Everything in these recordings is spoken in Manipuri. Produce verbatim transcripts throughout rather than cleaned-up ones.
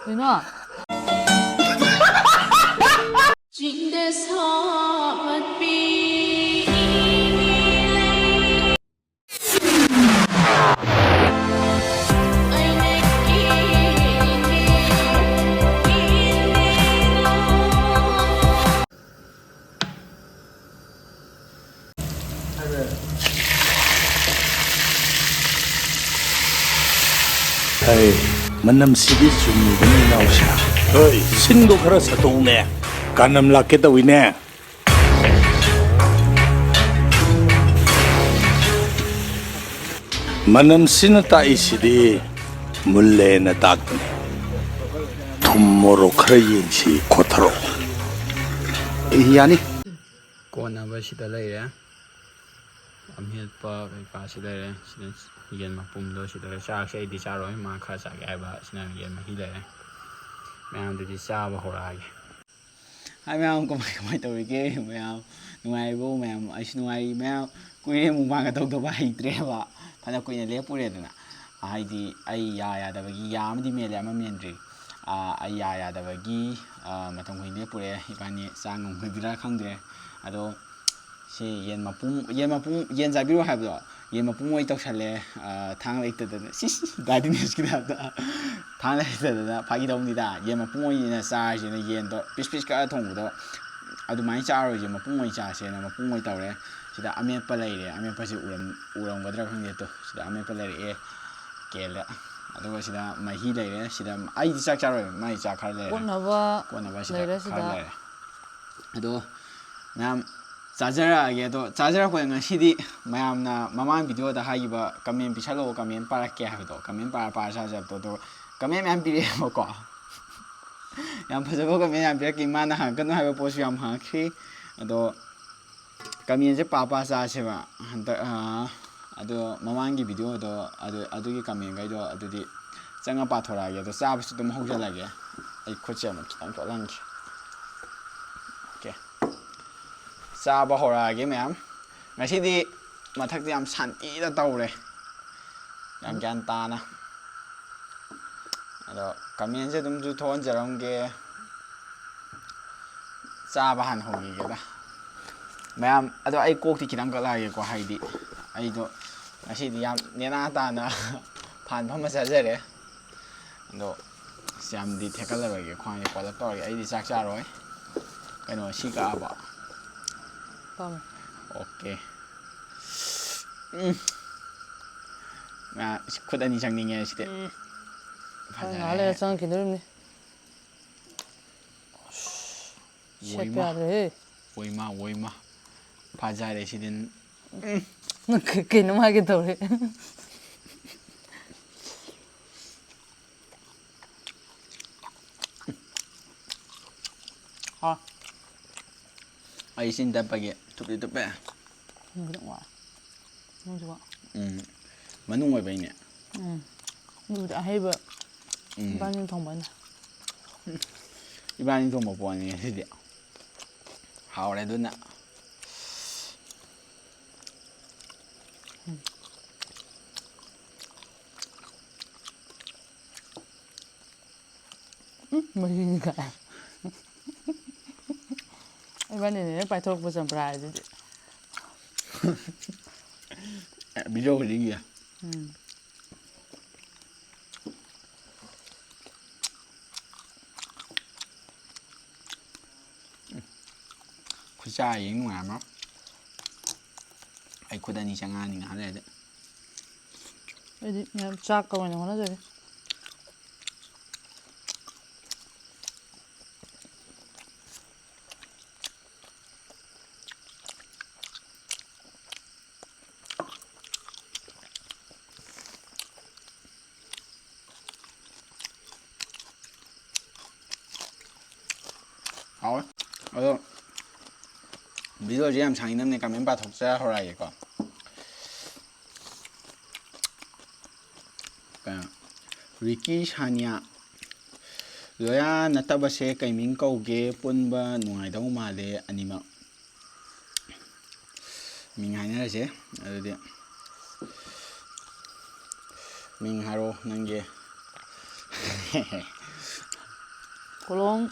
ꯀꯩꯅꯣ? ꯆꯤꯡꯗ ꯁꯥꯠꯄꯤ ꯏꯃꯤ ꯂꯩ꯫ ꯑꯩꯅ ꯀꯤꯔꯤꯅꯦ, ꯀꯤꯔꯤꯅꯦ꯫ ꯍꯩ, ꯃꯅꯝꯁꯤꯗꯤ ꯆꯨꯝꯃꯤꯕꯅꯤ, ꯏꯅꯥꯎꯁꯥ꯫ ꯍꯣꯏ, ꯁꯤꯡꯗꯣ ꯈꯔ ꯁꯠꯇꯣꯛꯎꯅꯦ꯫ ꯀꯥꯅꯝ ꯂꯥꯛꯀꯦ ꯇꯧꯏꯅꯦ꯫ ꯃꯅꯝꯁꯤꯅ ꯇꯥꯛꯏꯁꯤꯗꯤ ꯃꯨꯜꯂꯦꯅ ꯇꯥꯛꯄꯅꯤ꯫ ꯊꯨꯝ ꯃꯣꯔꯣꯛ ꯈꯔ ꯌꯦꯡꯁꯤ, ꯈꯣꯠꯊꯔꯛꯑꯣ꯫ ꯌꯥꯅꯤ꯫ ꯀꯣꯟꯅꯕ ꯁꯤꯗ ꯂꯩꯔꯦ꯫ ꯑꯃꯦꯠꯄ ꯀꯩꯀꯥꯁꯤ ꯂꯩꯔꯦ꯫ ꯁꯤꯗ ꯌꯦꯟ ꯃꯄꯨꯝꯗꯣ ꯁꯤꯗ ꯂꯩꯔꯦ꯫ ꯆꯥꯛꯁꯦ ꯑꯩꯗꯤ ꯆꯥꯔꯣꯏ꯫ ꯃꯥ ꯈꯔ ꯆꯥꯒꯦ ꯍꯥꯏꯕ꯫ ꯁꯤꯅ ꯌꯦꯟ ꯃꯍꯤ ꯂꯩꯔꯦ꯫ ꯃꯌꯥꯝꯗꯨꯗꯤ ꯆꯥꯕ ꯍꯧꯔꯛꯑꯒꯦ꯫ ꯍꯥꯏ ꯃꯌꯥꯝ, ꯀꯃꯥꯏ, ꯀꯃꯥꯏ ꯇꯧꯔꯤꯒꯦ ꯃꯌꯥꯝ? ꯅꯨꯡꯉꯥꯏꯔꯤꯕꯣ ꯃꯌꯥꯝ? ꯑꯩꯁꯨ ꯅꯨꯡꯉꯥꯏꯔꯤ ꯃꯌꯥꯝ꯫ ꯀꯨꯏꯔꯦ ꯃꯨꯛꯕꯥꯡꯒ ꯇꯧꯗꯕ, ꯍꯩꯇ꯭ꯔꯦꯕ꯫ ꯐꯅ ꯀꯨꯏꯅ ꯂꯦꯞꯄꯨꯔꯦꯗꯅ꯫ ꯍꯥꯏꯗꯤ ꯑꯩ ꯌꯥ ꯌꯥꯗꯕꯒꯤ, ꯌꯥ ꯑꯃꯗꯤ ꯃꯦꯜꯂꯦ, ꯑꯃ ꯃꯦꯟꯗ꯭ꯔꯤ꯫ ꯑꯥ, ꯑꯩ ꯌꯥ ꯌꯥꯗꯕꯒꯤ, ꯑꯥ, ꯃꯇꯝ ꯀꯨꯏꯅ ꯂꯦꯞꯄꯨꯔꯦ꯫ ꯏꯕꯥꯅꯤ ꯆꯥ ꯉꯝꯒꯗ꯭ꯔꯥ ꯈꯪꯗ꯭ꯔꯦ꯫ ꯑꯗꯣ ꯁꯤ ꯌꯦꯟ ꯃꯄꯨꯝ, ꯌꯦꯟ ꯃꯄꯨꯝ, ꯌꯦꯟ ꯆꯥꯕꯤꯔꯣ ꯍꯥꯏꯕꯗꯣ, ꯌꯦꯟ ꯃꯄꯨꯝ ꯑꯣꯏꯅ ꯇꯧꯁꯜꯂꯦ꯫ ꯑꯥ, ꯊꯥꯡ ꯂꯩꯇꯗꯅ꯫ ꯁꯤꯁ, ꯗꯥꯗꯤꯅꯦꯁꯀꯤ ꯇꯥꯏꯞꯇ꯫ ꯊꯥꯡ ꯂꯩꯇꯗꯅ꯫ ꯐꯥꯒꯤ ꯇꯧꯕꯅꯤꯗ꯫ ꯌꯦꯟ ꯃꯄꯨꯝ ꯑꯣꯏꯅ ꯆꯥꯔꯁꯦꯅ ꯌꯦꯟꯗꯣ ꯄꯤꯁ ꯄꯤꯁ ꯀꯛꯑ ꯊꯣꯡꯕꯗꯣ ꯑꯗꯨꯃꯥꯏꯅ ꯆꯥꯔꯣꯏꯁꯦ, ꯃꯄꯨꯝ ꯑꯣꯏꯅ ꯆꯥꯁꯦꯅ ꯃꯄꯨꯝ ꯑꯣꯏꯅ ꯇꯧꯔꯦ꯫ ꯁꯤꯗ ꯑꯃꯦꯠꯄ ꯂꯩꯔꯦ꯫ ꯑꯃꯦꯠꯄꯁꯦ ꯎꯔꯝ-, ꯎꯔꯝꯒꯗ꯭ꯔꯥ ꯈꯪꯗꯦ꯫ ꯇꯣ, ꯁꯤꯗ ꯑꯃꯦꯠꯄ ꯂꯩꯔꯛꯑꯦ꯫ ꯀꯦꯜꯂꯦ꯫ ꯑꯗꯨꯒ ꯁꯤꯗ ꯃꯍꯤ ꯂꯩꯔꯦ꯫ ꯁꯤꯗ ꯑꯩꯗꯤ ꯆꯥꯛ ꯆꯥꯔꯣꯏ꯫ ꯃꯥꯏ ꯆꯥꯛ ꯈꯔ ꯂꯩꯔꯦ꯫ ꯀꯣꯟꯅꯕ ꯀꯣꯟꯅꯕ ꯁꯤꯗ ꯂꯩꯔꯦ ꯈꯔ ꯁꯤꯗ꯫ ꯂꯩꯔꯦ꯫ ꯑꯗꯣ ꯃꯌꯥꯝ ꯆꯥꯖꯔꯛꯑꯒꯦ꯫ ꯑꯗꯣ ꯆꯥꯖꯔꯛꯄꯗ ꯉꯁꯤꯗꯤ ꯃꯌꯥꯝꯅ ꯃꯃꯥꯡ ꯚꯤꯗꯤꯑꯣꯗ ꯍꯥꯏꯈꯤꯕ ꯀꯃꯦꯟ ꯄꯤꯁꯜꯂꯛꯑꯣ, ꯀꯃꯦꯟ ꯄꯥꯔꯛꯀꯦ ꯍꯥꯏꯕꯗꯣ, ꯀꯃꯦꯟ ꯄꯥꯔ ꯄꯥꯔ ꯆꯥꯖꯕꯗꯣ, ꯑꯗꯣ ꯀꯃꯦꯟ ꯃꯌꯥꯝ ꯄꯤꯔꯛꯑꯦꯕꯀꯣ꯫ ꯌꯥꯝ ꯐꯖꯕ ꯀꯃꯦꯟ ꯌꯥꯝ ꯄꯤꯔꯛꯈꯤ꯫ ꯃꯥꯅ ꯍꯪꯉꯛꯀꯅꯨ ꯍꯥꯏꯕ ꯄꯣꯠꯁꯨ ꯌꯥꯝ ꯍꯪꯉꯛꯈꯤ꯫ ꯑꯗꯣ ꯀꯃꯦꯟꯁꯦ ꯄꯥ ꯄꯥ ꯆꯥꯁꯦꯕ ꯍꯟꯗꯛ, ꯑꯥ, ꯑꯗꯣ ꯃꯃꯥꯡꯒꯤ ꯚꯤꯗꯤꯑꯣꯗꯣ ꯑꯗꯨ, ꯑꯗꯨꯒꯤ ꯀꯃꯦꯟꯈꯩꯗꯣ ꯑꯗꯨꯗꯤ ꯆꯪꯉ ꯄꯥꯊꯣꯔꯛꯑꯒꯦ꯫ ꯑꯗꯣ ꯆꯥꯕꯁꯨ ꯑꯗꯨꯝ ꯍꯧꯖꯜꯂꯒꯦ꯫ ꯑꯩ ꯈꯨꯠꯁꯦ ꯑꯃꯨꯛ ꯈꯤꯇꯪ ꯆꯣꯠꯍꯟꯒꯦ꯫ ꯑꯣꯀꯦ꯫ ꯆꯥꯕ ꯍꯧꯔꯛꯑꯒꯦ ꯃꯌꯥꯝ꯫ ꯉꯁꯤꯗꯤ ꯃꯊꯛꯇ ꯌꯥꯝ ꯁꯥꯟꯇꯤꯗ ꯇꯧꯔꯦ꯫ ꯌꯥꯝ ꯒ꯭ꯌꯥꯟ ꯇꯥꯅ꯫ ꯑꯗꯣ comment ꯁꯦ ꯑꯗꯨꯝꯁꯨ ꯊꯣꯛꯍꯟꯖꯔꯝꯒꯦ꯫ ꯆꯥꯕ ꯍꯥꯟꯅ ꯍꯧꯈꯤꯒꯦꯗ꯫ ꯃꯌꯥꯝ, ꯑꯗꯣ ꯑꯩ ꯀꯣꯛꯇꯤ ꯈꯤꯇꯪ ꯀꯛꯂꯛꯑꯒꯦꯀꯣ, ꯍꯥꯏꯗꯤ ꯑꯩꯗꯣ ꯉꯁꯤꯗꯤ ꯌꯥꯝ ꯅꯦꯅꯥ ꯇꯥꯅ ꯐꯥꯟ ꯐꯝꯃ ꯆꯥꯖꯔꯦ꯫ ꯑꯗꯣ ꯑꯁ, ꯌꯥꯝꯗꯤ ꯊꯦꯛꯀꯠꯂꯔꯣꯏꯒꯦ, ꯈ꯭ꯋꯥꯡꯁꯦ ꯀꯣꯜꯂꯞ ꯇꯧꯔꯒꯦ꯫ ꯑꯩꯗꯤ ꯆꯥꯛ ꯆꯥꯔꯣꯏ꯫ ꯀꯩꯅꯣ, ꯁꯤ ꯀꯛꯑꯕꯣ? ꯀꯛꯑꯦ꯫ ꯑꯣꯀꯦ꯫ ꯎꯝ꯫ ꯉꯥ, ꯈꯨꯠ ꯑꯅꯤ ꯆꯪꯅꯤꯡꯉꯦ ꯁꯤꯗꯤ꯫ ꯎꯝ꯫ ꯐꯖꯔꯦ꯫ ꯉꯥꯏꯍꯥꯛ ꯂꯩꯔ ꯆꯪꯉꯛꯈꯤꯗꯣꯔꯤꯕꯅꯤ꯫ ꯁꯦꯠꯄ ꯌꯥꯗ꯭ꯔꯦꯍꯦ꯫ ꯑꯣꯏꯃ, ꯑꯣꯏꯃ꯫ ꯐꯖꯔꯦ ꯁꯤꯗꯤ꯫ ꯎꯝ꯫ ꯅꯪ ꯀ-, ꯀꯩꯅꯣꯝ ꯍꯥꯏꯒꯦ ꯇꯧꯔꯦ꯫ ꯍꯥ꯫ ꯑꯩ ꯁꯤꯅ ꯇꯞꯄꯒꯤ ꯊꯨꯞꯇꯤ ꯊꯨꯞꯄꯦ꯫ ꯎꯝ, ꯈꯤꯇꯪ ꯋꯥ-, ꯅꯪꯁꯨ ꯋꯥ-, ꯎꯝ, ꯃꯅꯨꯡ ꯑꯣꯏꯕꯩꯅꯦ꯫ ꯎꯝ꯫ ꯑꯗꯨꯕꯨꯗꯤ ꯑꯍꯩꯕ ꯎꯝ꯫ ꯏꯕꯥꯅꯤ ꯊꯣꯡꯕ ꯑꯣꯏꯅ꯫ ꯏꯕꯥꯅꯤ ꯊꯣꯡꯕ ꯄꯣꯠꯅꯤ ꯉꯁꯤꯗꯤ꯫ ꯍꯥꯎꯔꯦ ꯑꯗꯨꯅ꯫ ꯎꯝ꯫ ꯎꯝ, ꯃꯍꯤꯅꯤ ꯀꯥꯏ꯫ ꯏꯕꯥꯅꯤꯅ ꯍꯦꯛ ꯄꯥꯏꯊꯣꯔꯛꯄ ꯆꯝꯄ꯭ꯔꯥ ꯍꯥꯏꯗꯨꯗꯤ꯫ ꯑꯦ, video ꯈꯨꯗꯤꯡꯒꯤ꯫ ꯎꯝ꯫ ꯈꯨꯠꯁꯥ ꯌꯦꯡ ꯅꯨꯡꯉꯥꯏꯔꯝꯃꯣꯏ꯫ ꯑꯩ ꯈꯨꯠ ꯑꯅꯤ ꯆꯪꯉꯛꯑꯅꯤ ꯉꯥꯏꯍꯥꯛ ꯂꯩꯔꯗꯤ꯫ ꯑꯩꯗꯤ ꯃꯌꯥꯝ ꯆꯥꯛꯀ ꯑꯣꯏꯅ ꯍꯣꯠꯅꯖꯔꯦ꯫ ꯍꯥꯎꯋꯦ꯫ ꯑꯗꯣ video ꯁꯦ ꯌꯥꯝ ꯁꯥꯡꯅꯤꯡꯗꯕꯅꯦ, comment ꯄꯥꯊꯣꯛꯆ ꯍꯧꯔꯛꯑꯒꯦꯀꯣ꯫ ꯀꯩꯅꯣ, ꯔꯤꯀꯤ ꯁꯥꯅꯤꯌꯥ, ꯂꯣꯌꯥ ꯅꯠꯇꯕꯁꯦ ꯀꯩ ꯃꯤꯡ ꯀꯧꯒꯦ? ꯄꯨꯟꯕ ꯅꯨꯡꯉꯥꯏꯗꯧ ꯃꯥꯜꯂꯦ ꯑꯅꯤꯃꯛ꯫ ꯃꯤꯡ ꯍꯥꯏꯅꯔꯁꯦ꯫ ꯑꯗꯨꯗꯤ ꯃꯤꯡ ꯍꯥꯏꯔꯣ ꯅꯪꯒꯤ꯫ ꯀꯣꯂꯣꯡ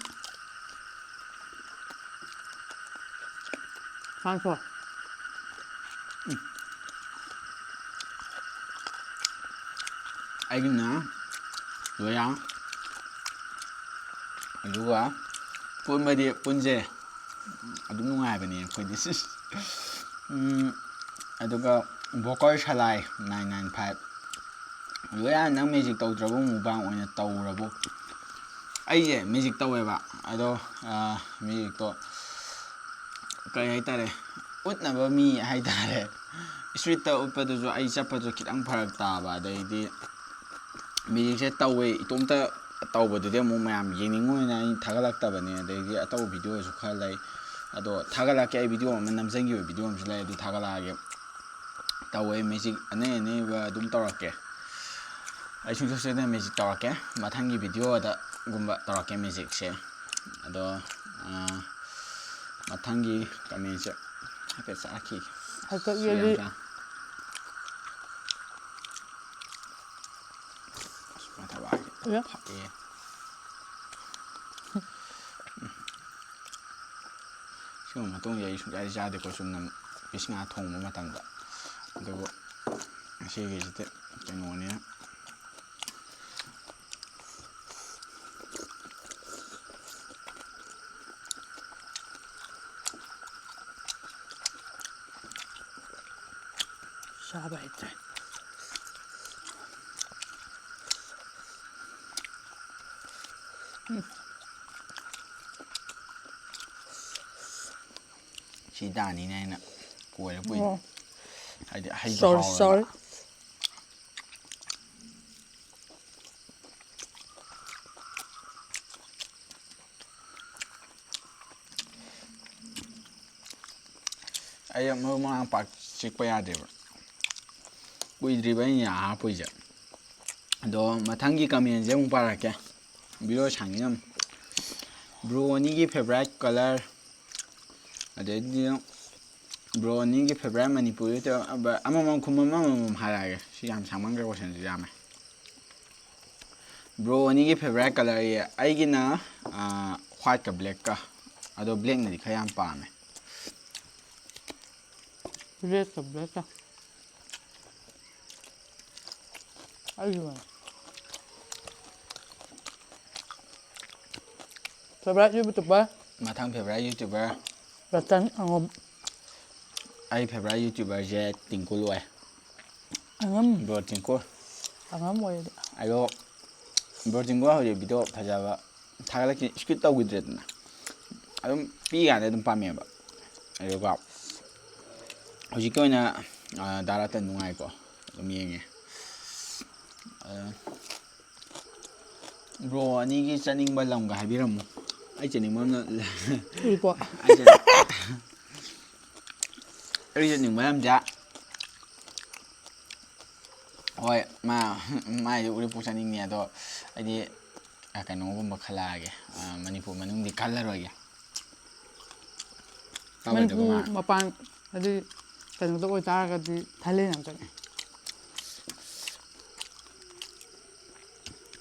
ꯍꯥꯡꯈꯣ꯫ ꯑꯩꯒꯤꯅ ꯂꯣꯌꯥ꯫ ꯑꯗꯨꯒ ꯄꯨꯟꯕꯗꯤ ꯄꯨꯟꯁꯦ꯫ ꯑꯗꯨꯝ ꯅꯨꯡꯉꯥꯏꯕꯅꯦ ꯑꯩꯈꯣꯏꯗꯤ꯫ ꯎꯝ, ꯑꯗꯨꯒ ꯕꯣꯀꯔ ꯁꯂꯥꯏ nine nine five꯫ ꯂꯣꯌꯥ, ꯅꯪ ꯃꯦꯖꯤꯛ ꯇꯧꯗ꯭ꯔꯕꯣ? ꯃꯨꯛꯕꯥꯡ ꯑꯣꯏꯅ ꯇꯧꯔꯕꯣ? ꯑꯩꯁꯦ ꯃꯦꯖꯤꯛ ꯇꯧꯋꯦꯕ꯫ ꯑꯗꯣ, ꯑ, ꯃꯦꯖꯤꯛꯇꯣ ꯀꯩ ꯍꯥꯏꯇꯥꯔꯦ, ꯎꯠꯅꯕ ꯃꯤ ꯍꯥꯏꯇꯥꯔꯦ꯫ ꯏꯁꯇ꯭ꯔꯤꯠꯇ ꯎꯠꯄꯗꯨꯁꯨ ꯑꯩ ꯆꯠꯄꯗꯨ ꯈꯤꯇꯪ ꯐꯔꯛ ꯇꯥꯕ, ꯑꯗꯩꯗꯤ ꯃꯦꯖꯤꯛꯁꯦ ꯇꯧꯋꯦ, ꯏꯇꯣꯝꯇ ꯇꯧꯕꯗꯨꯗꯤ ꯑꯃꯨꯛ ꯃꯌꯥꯝ ꯌꯦꯡꯅꯤꯡꯉꯣꯏꯅ ꯑꯩ ꯊꯥꯒꯠꯂꯛꯇꯕꯅꯦ꯫ ꯑꯗꯩꯗꯤ ꯑꯇꯧꯕ ꯚꯤꯗꯤꯑꯣꯁꯨ ꯈꯔ ꯂꯩ, ꯑꯗꯣ ꯊꯥꯒꯠꯂꯛꯀꯦ꯫ ꯑꯩ ꯚꯤꯗꯤꯑꯣ ꯑꯃ ꯅꯝꯖꯟꯈꯤꯕ ꯚꯤꯗꯤꯑꯣ ꯑꯃꯁꯨ ꯂꯩ, ꯑꯗꯨ ꯊꯥꯒꯠꯂꯛꯑꯒꯦ꯫ ꯇꯧꯋꯦ, ꯃꯦꯖꯤꯛ ꯑꯅꯩ ꯑꯅꯩꯕ ꯑꯗꯨꯝ ꯇꯧꯔꯛꯀꯦ꯫ ꯑꯩ ꯁꯨꯡꯁꯣꯏ ꯁꯣꯏꯗꯅ ꯃꯦꯖꯤꯛ ꯇꯧꯔꯛꯀꯦ, ꯃꯊꯪꯒꯤ ꯚꯤꯗꯤꯑꯣꯗꯒꯨꯝꯕ ꯇꯧꯔꯛꯀꯦ ꯃꯦꯖꯤꯛꯁꯦ꯫ ꯑꯗꯣ, ꯑꯥ, ꯃꯊꯪꯒꯤ ꯀꯃꯦꯟꯁꯦ ꯍꯥꯏꯐꯦꯠ ꯆꯥꯔꯛꯈꯤꯒꯦ꯫ ꯍꯥꯏꯐꯦꯠ ꯁꯤ ꯌꯦꯡꯒꯦ꯫ ꯌꯥꯝ ꯆꯥ-, ꯑꯁ, ꯃꯊꯕꯥꯛꯁꯦ ꯌꯥ꯫ ꯐꯛꯑꯦ꯫ ꯁꯤꯒꯨꯝꯕ ꯃꯇꯨꯡꯗꯤ ꯑꯩ ꯁꯨꯡꯆꯥꯗꯤ ꯆꯥꯗꯦꯀꯣ, ꯆꯨꯝꯅ ꯄꯤꯁ ꯉꯥ ꯊꯣꯡꯕ ꯃꯇꯝꯗ꯫ ꯑꯗꯨꯕꯨ ꯉꯁꯤꯒꯤꯁꯤꯗꯤ ꯀꯩꯅꯣꯅꯤꯅ꯫ ꯆꯥꯕ ꯍꯩꯇ꯭ꯔꯦ꯫ ꯎꯝ꯫ ꯁꯤ ꯇꯥꯅꯤꯅ ꯑꯩꯅ ꯀꯣꯏꯔ ꯄꯨꯏ꯫ ꯑꯣ꯫ ꯍꯥꯏꯗꯤ ꯍꯩꯗꯣ ꯁꯣꯔꯤ, ꯍꯥꯎꯋꯦꯕ꯫ ꯁꯣꯔꯤ꯫ ꯑꯩ ꯃꯔꯨ ꯃꯔꯥꯡ ꯄꯥꯛ ꯆꯤꯛꯄ ꯌꯥꯗꯦꯕ꯫ ꯀꯨꯏꯗ꯭ꯔꯤꯕ ꯑꯩꯅ ꯌꯥ ꯍꯥꯞꯄꯨꯏꯁꯦ꯫ ꯑꯗꯣ ꯃꯊꯪꯒꯤ ꯀꯃꯦꯟꯁꯦ ꯑꯃꯨꯛ ꯄꯥꯔꯛꯀꯦ꯫ ꯚꯤꯗꯤꯑꯣ ꯁꯥꯡꯉꯤꯅ ꯑꯃꯨꯛ꯫ ꯕ꯭ꯔꯣ ꯑꯅꯤꯒꯤ ꯐꯦꯚꯣꯔꯥꯏꯠ ꯀꯂꯔ, ꯑꯗꯩꯗꯤ ꯕ꯭ꯔꯣ ꯑꯅꯤꯒꯤ ꯐꯦꯚꯣꯔꯥꯏꯠ ꯃꯅꯤꯄꯨꯔꯤ ꯇ-, ꯑꯃꯃꯝ ꯈꯨꯝꯕ ꯑꯃꯃꯝ ꯍꯥꯏꯔꯛꯑꯒꯦ꯫ ꯁꯤ ꯌꯥꯝ ꯁꯥꯡꯃꯟꯈ꯭ꯔꯦ, ꯀꯣꯏꯁꯟꯁꯤ ꯌꯥꯝꯃꯦ꯫ Bro ꯑꯅꯤꯒꯤ favourite colour ꯌꯦ꯫ ꯑꯩꯒꯤꯅ, ꯑꯥ, whiteꯀ blackꯀ꯫ ꯑꯗꯣ blackꯅꯗꯤ ꯈꯔ ꯌꯥꯝ ꯄꯥꯝꯃꯦ꯫ Redꯀ blackꯀ꯫ ꯑꯩꯒꯤ ꯑꯣꯏꯅ favourite YouTuber꯫ ꯃꯊꯪ favourite YouTuber꯫ ꯔꯇꯟ ꯑꯉꯝ꯫ ꯑꯩ favourite YouTuberꯁꯦ ꯇꯤꯡꯀꯨ ꯂꯣꯏ꯫ ꯑꯉꯝ꯫ Bro ꯇꯤꯡꯀꯨ꯫ ꯑꯉꯝ ꯑꯣꯏꯔꯗꯤ꯫ ꯑꯗꯣ bro ꯇꯤꯡꯀꯨ ꯍꯧꯖꯤꯛ video ꯐꯖꯕ ꯊꯥꯒꯠꯂꯛꯈꯤ, skip ꯇꯧꯈꯤꯗ꯭ꯔꯦꯗꯅ꯫ ꯑꯗꯨꯝ ꯄꯤꯛꯏꯀꯥꯟꯗ ꯑꯗꯨꯝ ꯄꯥꯝꯃꯦꯕ꯫ ꯑꯗꯨꯒ ꯍꯧꯖꯤꯛꯀꯤ ꯑꯣꯏꯅ, ꯑ, ꯗꯥ ꯔꯇꯟ ꯅꯨꯡꯉꯥꯏꯀꯣ꯫ ꯑꯗꯨꯝ ꯌꯦꯡꯉꯦ꯫ ꯑ, bro ꯑꯅꯤꯒꯤ ꯆꯠꯅꯤꯡꯕ ꯂꯝꯒ ꯍꯥꯏꯕꯤꯔꯝꯃꯨ꯫ ꯑꯩ ꯆꯠꯅꯤꯡꯕ ꯑꯃꯅ ꯎꯔꯤꯄꯣꯛ꯫ ꯑꯩ ꯆꯠ-, ꯑꯩ ꯆꯠꯅꯤꯡꯕ ꯂꯝꯁꯦ, ꯍꯣꯏ, ꯃꯥ, ꯃꯥꯏꯗꯤ ꯎꯔꯤꯄꯣꯛ ꯆꯠꯅꯤꯡꯉꯦ, ꯑꯗꯣ ꯑꯩꯗꯤ, ꯑ, ꯀꯩꯅꯣꯒꯨꯝꯕ ꯈꯜꯂꯛꯑꯒꯦ꯫ ꯑ, ꯃꯅꯤꯄꯨꯔ ꯃꯅꯨꯡꯗꯤ ꯈꯜꯂꯔꯣꯏꯒꯦ꯫ ꯀꯥꯎꯔꯣꯏꯗꯕ ꯃꯅꯤꯄꯨꯔ ꯃꯥ-, ꯃꯄꯥꯟ, ꯍꯥꯏꯗꯤ ꯀꯩꯅꯣꯗ ꯑꯣꯏꯇꯥꯔꯒꯗꯤ ꯊꯥꯏꯂꯦꯟ ꯌꯥꯝ ꯆꯠꯅꯤꯡꯉꯦ꯫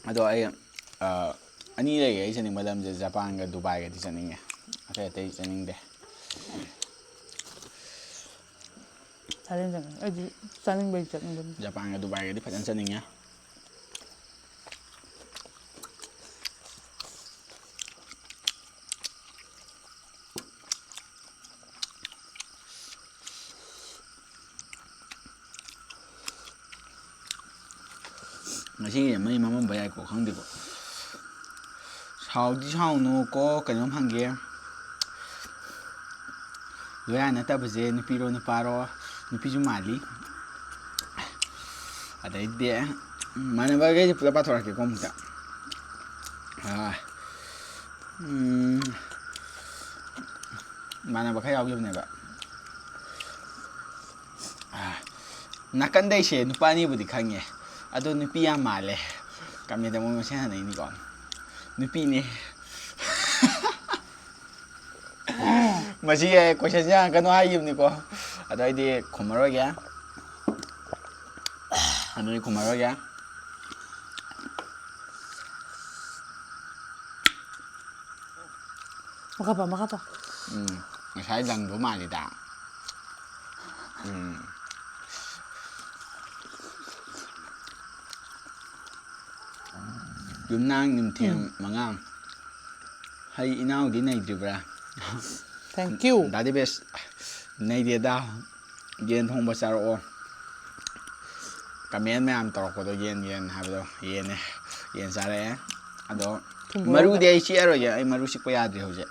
ꯑꯗꯣ ꯑꯩ, ꯑ, ꯑꯅꯤ ꯂꯩꯔꯦ ꯑꯩ ꯆꯠꯅꯤꯡꯕ ꯂꯝꯁꯦ, ꯖꯄꯥꯟꯒ ꯗꯨꯕꯥꯏꯒꯗꯤ ꯆꯠꯅꯤꯡꯉꯦ꯫ ꯑꯇꯩ ꯑꯇꯩ ꯆꯠꯅꯤꯡꯗꯦ꯫ ꯊꯥꯏꯂꯦꯟ ꯆꯠꯅꯤꯡꯉꯦ꯫ ꯑꯩꯗꯤ ꯆꯥꯅꯤꯡꯕꯩ ꯆꯠꯅꯤꯡꯕꯅꯤ꯫ ꯖꯄꯥꯟꯒ ꯗꯨꯕꯥꯏꯒꯗꯤ ꯐꯖꯅ ꯆꯠꯅꯤꯡꯉꯦ꯫ ꯉꯁꯤꯒꯤ ꯃꯩ ꯃꯝꯃꯝꯕ ꯌꯥꯏꯀꯣ, ꯈꯪꯗꯦꯀꯣ꯫ ꯁꯥꯎꯗꯤ ꯁꯥꯎꯅꯨꯀꯣ, ꯀꯩꯅꯣꯝ ꯍꯪꯒꯦ꯫ ꯂꯣꯌꯥ ꯅꯠꯇꯕꯁꯦ ꯅꯨꯄꯤꯔꯣ ꯅꯨꯄꯥꯔꯣ? ꯅꯨꯄꯤꯁꯨ ꯃꯥꯜꯂꯤ꯫ ꯑꯗꯩꯗꯤ ꯏꯃꯥꯟꯅꯕꯈꯩꯁꯦ ꯄꯨꯂꯞ ꯄꯥꯊꯣꯔꯛꯀꯦꯀꯣ ꯑꯃꯨꯛꯇ꯫ ꯑꯥ, ꯎꯝ, ꯏꯃꯥꯟꯅꯕ ꯈꯔ ꯌꯥꯎꯈꯤꯕꯅꯦꯕ꯫ ꯑꯥ, ꯅꯥꯀꯟꯗꯩꯁꯦ ꯅꯨꯄꯥ ꯑꯅꯤꯕꯨꯗꯤ ꯈꯪꯉꯦ, ꯑꯗꯣ ꯅꯨꯄꯤ ꯌꯥꯝ ꯃꯥꯜꯂꯦ꯫ Commentꯇ ꯃꯣꯏ ꯃꯁꯦꯟ ꯍꯪꯅꯩꯅꯤꯀꯣ꯫ ꯅꯨꯄꯤꯅꯦ꯫ ꯃꯁꯤ questionꯁꯦ ꯍꯪꯉꯛꯀꯅꯨ ꯍꯥꯏꯈꯤꯕꯅꯤꯀꯣ, ꯑꯗꯣ ꯑꯩꯗꯤ ꯈꯨꯝꯃꯔꯣꯏꯒꯦ꯫ ꯑꯗꯨꯗꯤ ꯈꯨꯝꯃꯔꯣꯏꯒꯦ꯫ ꯃꯈꯥ ꯄꯥ, ꯃꯈꯥ ꯄꯥ꯫ ꯎꯝ, ꯉꯁꯥꯏ ꯂꯪꯗꯣ ꯃꯥꯜꯂꯤꯗ꯫ ꯎꯝ꯫ ꯌꯨꯝꯅꯥꯡ ꯅꯤꯡꯊꯦꯝ ꯎꯝ꯫ ꯃꯉꯥꯡ꯫ ꯍꯩ ꯏꯅꯥꯎꯗꯤ ꯅꯩꯗ꯭ꯔꯤꯕ꯭ꯔꯥ? Thank you꯫ ꯗꯥ ꯗꯤꯕꯦꯁ, ꯅꯩꯗꯦꯗ꯫ ꯌꯦꯟ ꯊꯣꯡꯕ ꯆꯥꯔꯛꯑꯣ꯫ Comment ꯃꯌꯥꯝ ꯇꯧꯔꯛꯄꯗꯣ ꯌꯦꯟ, ꯌꯦꯟ ꯍꯥꯏꯕꯗꯣ ꯌꯦꯟꯅꯦ꯫ ꯌꯦꯟ ꯆꯥꯔꯛꯑꯦ꯫ ꯑꯗꯣ ꯊꯨꯝ ꯃꯔꯨꯗꯤ ꯃꯣꯔꯣꯛ ꯑꯩ ꯆꯤꯛꯑꯔꯣꯏꯒꯦ꯫ ꯑꯩ ꯃꯔꯨ ꯆꯤꯛꯄ ꯌꯥꯗ꯭ꯔꯤ ꯍꯧꯖꯤꯛ꯫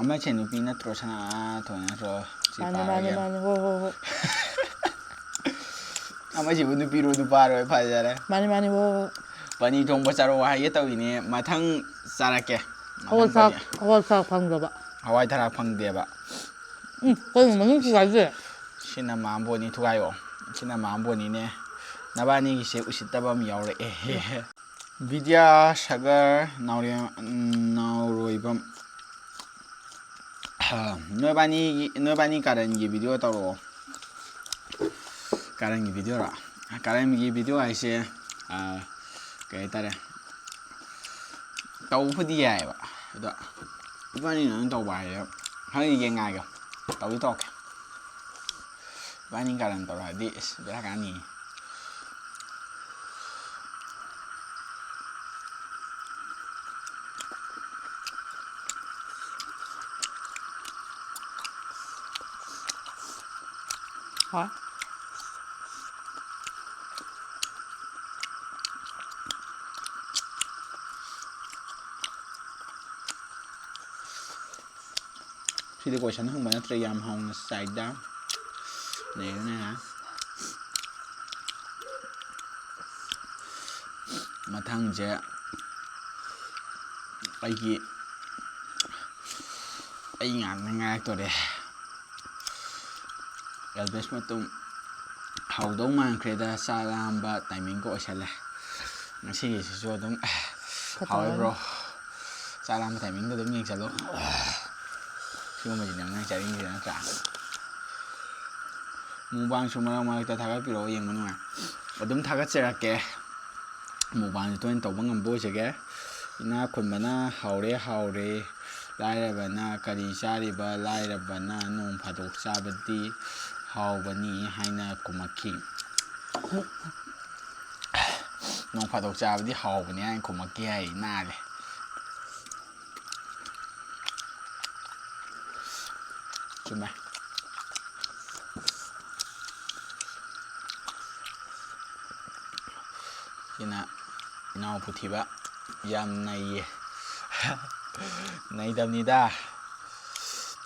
ꯑꯃꯁꯦ ꯅꯨꯄꯤ ꯅꯠꯇ꯭ꯔꯣ? ꯁꯅꯥꯊꯣꯏ ꯅꯠꯇ꯭ꯔꯣ? ꯁꯤ ꯃꯥꯅꯦ, ꯃꯥꯅꯦ, ꯄꯥꯔꯒꯦ꯫ ꯃꯥꯅꯦ꯫ ꯍꯣꯏ, ꯍꯣꯏ, ꯍꯣꯏ꯫ ꯑꯃꯁꯤꯕꯨ ꯅꯨꯄꯤꯔꯣ ꯅꯨꯄꯥꯔꯣ? ꯐꯖꯔꯦ꯫ ꯃꯥꯅꯦ, ꯃꯥꯅꯦ, ꯍꯣꯏ, ꯍꯣꯏ꯫ ꯄꯅꯤ ꯊꯣꯡꯕ ꯆꯥꯔꯛꯑꯣ ꯍꯥꯏꯒꯦ ꯇꯧꯔꯤꯅꯦ꯫ ꯃꯊꯪ ꯆꯥꯔꯛꯀꯦ꯫ ꯃꯊꯪ ꯍꯋꯥꯏ ꯊ꯭ꯔꯥꯛ, ꯄꯅꯤ꯫ ꯍꯋꯥꯏ ꯊ꯭ꯔꯥꯛ ꯐꯪꯗꯕ꯫ ꯍꯋꯥꯏ ꯊꯔꯥꯛ ꯐꯪꯗꯦꯕ꯫ ꯎꯝ, ꯀꯩꯅꯣ ꯃꯅꯨꯡ ꯊꯨꯒꯥꯏꯁꯦ? ꯁꯤꯅ ꯃꯥꯝꯕꯣꯅꯤ ꯊꯨꯒꯥꯏꯌꯣ꯫ ꯁꯤꯅ ꯃꯥꯝꯕꯣꯅꯤꯅꯦ꯫ ꯅꯕꯥꯅꯤꯒꯤꯁꯦ ꯎꯁꯤꯠꯇꯕ ꯑꯃ ꯌꯥꯎꯔꯛꯑꯦ꯫ ꯕꯤꯗ꯭ꯌꯥ ꯁꯥꯒꯔ ꯅꯥꯎꯔꯦꯝ-, ꯅꯥꯎꯔꯣꯏꯕꯝ꯫ ꯅꯣꯏꯕꯥꯅꯤꯒꯤ, ꯅꯣꯏꯕꯥꯅꯤ ꯀꯥꯔꯟꯒꯤ video ꯇꯧꯔꯛꯑꯣ꯫ ꯀꯥꯔꯟꯒꯤ videoꯔꯣ? ꯀꯥꯔꯟꯒꯤ video ꯍꯥꯏꯁꯦ, ꯑ, ꯀꯩ ꯍꯥꯏꯇꯥꯔꯦ? ꯇꯧꯕꯕꯨꯗꯤ ꯌꯥꯏꯑꯕ꯫ ꯑꯗꯣ ꯏꯕꯥꯅꯤꯅ ꯑꯗꯨꯝ ꯇꯧꯕ ꯍꯥꯏꯁꯦ, ꯈꯪꯗꯦ, ꯌꯦꯡꯉꯛꯑꯒꯦ꯫ ꯇꯧꯗꯤ ꯇꯧꯔꯛꯀꯦ꯫ ꯏꯕꯥꯅꯤ ꯀꯥꯔꯟ ꯇꯧꯔꯛꯑꯗꯤ ꯏꯁ ꯕꯦꯔꯥ ꯀꯥꯅꯤ꯫ ꯍꯣꯏ꯫ ꯁꯤꯗꯤ question ꯍꯪꯕ ꯅꯠꯇ꯭ꯔꯦ, ꯌꯥꯝ ꯍꯥꯎꯅ ꯆꯥꯏꯗ꯫ ꯅꯩꯔꯦ, ꯅꯩꯔꯦ꯫ ꯃꯊꯪꯁꯦ ꯑꯩꯒꯤ, ꯑꯩ ꯉꯥꯛꯅ ꯉꯥꯏꯔꯛꯇꯣꯔꯦ꯫ ꯑꯦꯜꯕꯦꯁ ꯃꯇꯨꯝ ꯍꯧꯗꯧ ꯃꯥꯟꯈ꯭ꯔꯦꯗ, ꯆꯥꯛ ꯂꯥꯝꯕ timingꯒ ꯑꯣꯏꯁꯜꯂꯦ꯫ ꯉꯁꯤꯒꯤꯁꯤꯁꯨ ꯑꯗꯨꯝ ꯐꯠꯇꯕ ꯍꯥꯎꯋꯦ, bro꯫ ꯆꯥꯛ ꯂꯥꯝꯕ timingꯗ ꯑꯗꯨꯝ ꯌꯦꯡꯁꯜꯂꯣ꯫ ꯁꯤꯒꯨꯝꯕꯁꯤꯅꯦ ꯅꯪ ꯆꯥꯅꯤꯡꯉꯤꯁꯦ, ꯅꯠꯇ꯭ꯔꯥ? Mukbangꯁꯨ ꯃꯔꯛ ꯃꯔꯛꯇ ꯊꯥꯒꯠꯄꯤꯔꯛꯑꯣ, ꯌꯦꯡꯕ ꯅꯨꯡꯉꯥꯏ꯫ ꯑꯗꯨꯝ ꯊꯥꯒꯠꯆꯔꯛꯀꯦ꯫ Mukbangꯁꯦ ꯇꯣꯏꯅ ꯇꯧꯕ ꯉꯝꯕ ꯑꯣꯏꯖꯒꯦ꯫ ꯏꯅꯥꯛ ꯈꯨꯟꯕꯅ ꯍꯥꯎꯔꯦ, ꯍꯥꯎꯔꯦ꯫ "ꯂꯥꯏꯔꯕꯅ ꯀꯔꯤ ꯆꯥꯔꯤꯕ? ꯂꯥꯏꯔꯕꯅ ꯅꯣꯡ ꯐꯥꯗꯣꯛ ꯆꯥꯕꯗꯤ ꯍꯥꯎꯕꯅꯤ" ꯍꯥꯏꯅ ꯈꯨꯝꯃꯛꯈꯤ꯫ "ꯅꯣꯡ ꯐꯥꯗꯣꯛ ꯆꯥꯕꯗꯤ ꯍꯥꯎꯕꯅꯤ" ꯍꯥꯏꯅ ꯈꯨꯝꯃꯛꯈꯤ ꯍꯥꯏ, ꯅꯥꯜꯂꯦ꯫ ꯆꯨꯝꯃꯦ꯫ ꯁꯤꯅ ꯏꯅꯥꯎ ꯄꯨꯊꯤꯕ꯫ ꯌꯥꯝ ꯅꯩꯌꯦ꯫ ꯅꯩꯗꯕꯅꯤꯗ꯫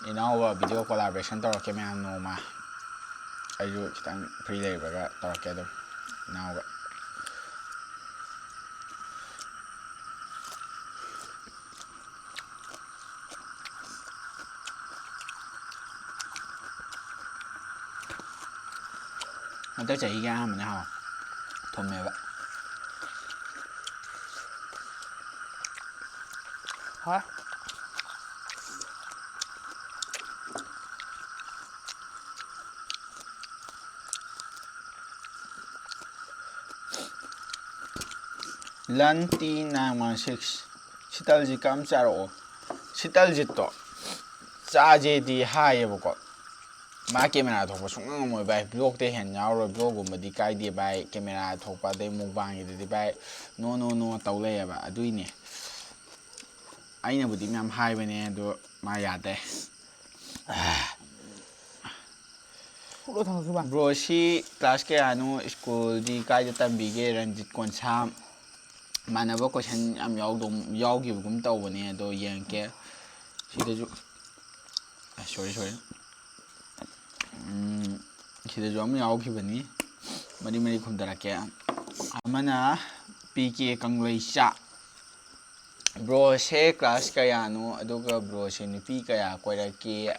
ꯏꯅꯥꯎꯒ video collaboration ꯇꯧꯔꯛꯀꯦ ꯃꯌꯥꯝ ꯅꯣꯡꯃ꯫ ꯑꯩꯁꯨ ꯈꯤꯇꯪ free ꯂꯩꯕꯒ ꯇꯧꯔꯛꯀꯦ ꯑꯗꯨꯝ ꯏꯅꯥꯎꯒ꯫ ꯍꯟꯗꯛ ꯆꯍꯤꯒꯤ ꯑꯍꯥꯟꯕꯅꯦ, ꯍꯥꯎ꯫ ꯊꯨꯝꯃꯦꯕ꯫ ꯍꯣꯏ꯫ Lan T nine one six, "ꯁꯤꯇꯜꯖꯤꯠꯀ ꯑꯃ ꯆꯥꯔꯛꯑꯣ"꯫ ꯁꯤꯇꯜꯖꯤꯠꯇꯣ ꯆꯥꯁꯦꯗꯤ ꯍꯥꯏꯌꯦꯕꯀꯣ, ꯃꯥ camera ꯊꯣꯛꯄ ꯁꯨꯡꯉꯝ ꯉꯝꯃꯣꯏ ꯚꯥꯏ, vlogꯇ ꯍꯦꯟꯅ ꯌꯥꯎꯔꯣꯏ, vlogꯒꯨꯝꯕꯗꯤ ꯀꯥꯏꯗꯦ ꯚꯥꯏ, camera ꯊꯣꯛꯄ ꯑꯗꯩ mukbangꯒꯤꯗꯨꯗꯤ ꯚꯥꯏ, no no no ꯇꯧ ꯂꯩꯌꯦꯕ꯫ ꯑꯗꯨꯏꯅꯦ ꯑꯩꯅꯕꯨꯗꯤ ꯃꯌꯥꯝ ꯍꯥꯏꯕꯅꯦ, ꯑꯗꯣ ꯃꯥ ꯌꯥꯗꯦ꯫ ꯐꯨꯠꯂꯣ ꯊꯝꯃꯁꯨ ꯚꯥꯏ꯫ Bro, ꯁꯤ class ꯀꯌꯥꯅꯣ? Schoolꯗꯤ ꯀꯥꯏꯗ ꯇꯝꯕꯤꯒꯦ? ꯔꯟꯖꯤꯠ ꯀꯣꯟꯁꯥꯝ꯫ ꯃꯥꯟꯅꯕ question ꯌꯥꯝ ꯌꯥꯎꯗꯧ, ꯌꯥꯎꯈꯤꯕꯒꯨꯝ ꯇꯧꯕꯅꯦ, ꯑꯗꯣ ꯌꯦꯡꯉꯛꯀꯦ꯫ ꯁꯤꯗꯁꯨ, ꯑ, sorry, sorry꯫ ꯎꯝ, ꯁꯤꯗꯁꯨ ꯑꯃ ꯌꯥꯎꯈꯤꯕꯅꯤ꯫ ꯃꯔꯤ ꯃꯔꯤ ꯈꯨꯝꯊꯔꯛꯀꯦ꯫ ꯑꯃꯅ ꯄꯤ ꯀꯦ ꯀꯪꯂꯩꯆꯥ꯫ Broꯁꯦ class ꯀꯌꯥꯅꯣ? ꯑꯗꯨꯒ broꯁꯦ ꯅꯨꯄꯤ ꯀꯌꯥ ꯀꯣꯏꯔꯛꯀꯦ?